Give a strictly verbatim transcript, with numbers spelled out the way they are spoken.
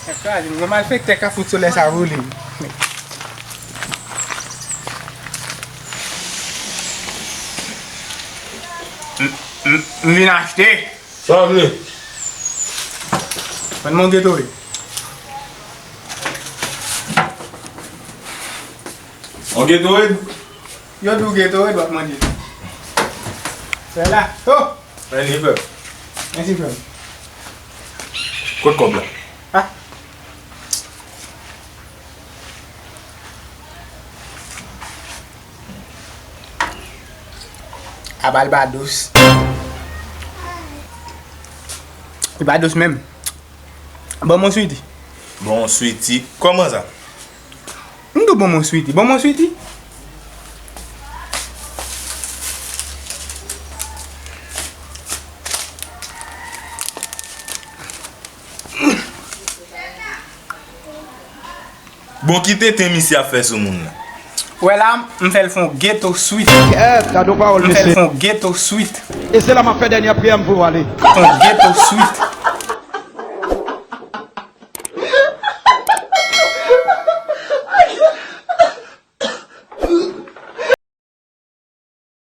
Sa kraze m. Yon malfektè ka fout solèy sa woule m. M, m, m vin achte. Sa w vle? Ban m yon Gatorade. Yon Gatorade? Yo di w Gatorade w ap mande. Fè la. Oh! Mèsi, frè m. Mèsi, frè m. Kot kòb la? Ah. A Balbados. Balbados menm. Ban m yon switi. Bon, switi. Kòman sa? M tou ban m yon switi. Ban m yon switi. Bon, ki tenten misye ap fè sou moun nan? Wè la, m fè l fè yon ghetto sweet. Kèt, gade yon pawòl, mesye. M fè l fè yon ghetto sweet. E se la m ap fè dènyè priyè m pou w ale. Yon ghetto sweet.